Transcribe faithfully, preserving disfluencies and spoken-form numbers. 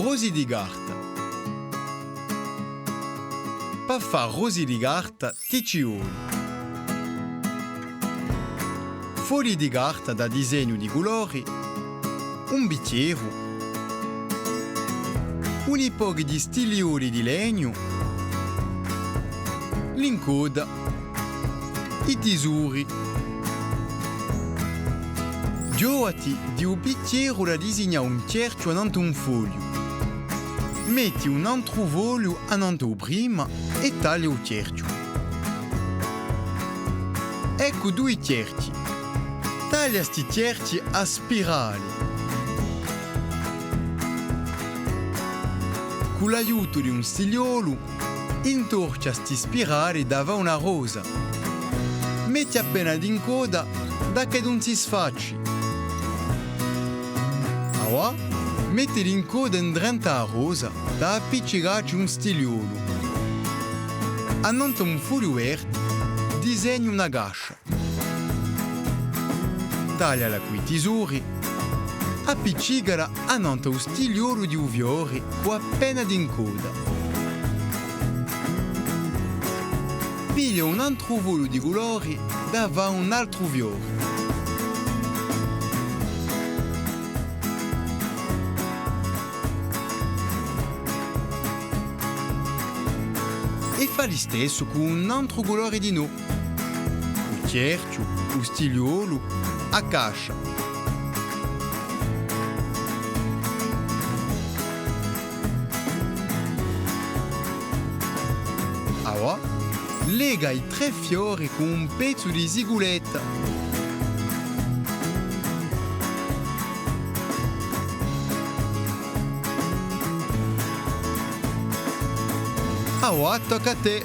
Rosi di carta. Pà fà rosi di carta ti ci voli fogli di carta da disegnu di culori, un bichjeru, uni pochi di stiglioli di legnu, l'incodda, i tisori. Ghjovati di u bichjeru da disignà un chjerchju annant'à un fogliu. Metti un antru fogliu annant'à u prima è taglia u chjerchju. Eccu dui chjerchji. Taglia sti chjerchji à spirali. Cù l'aiutu di un stigliolu, intorchja sti spirali da fà una rosa. Metti appena d'incodda da ch'eddu ùn si sfacci. Avà, metti l'incodda indrentu à a rosa da appiccicacci un stigliolu. Annant'à un fogliu verdi, disegna una cascia. Tagliala cù i tisori, appiccicala annant'à u stigliolu di u fiori cù appena d'incodda. Piglia un antru fogliu di culori da fà un altru fiori. È fà listessu cù un antru culori dinò. U chjerchju, u stigliolu, a cascia. Avà, lega i trè fiori cù un pezzu di ziguletta. Avà tocca à tè!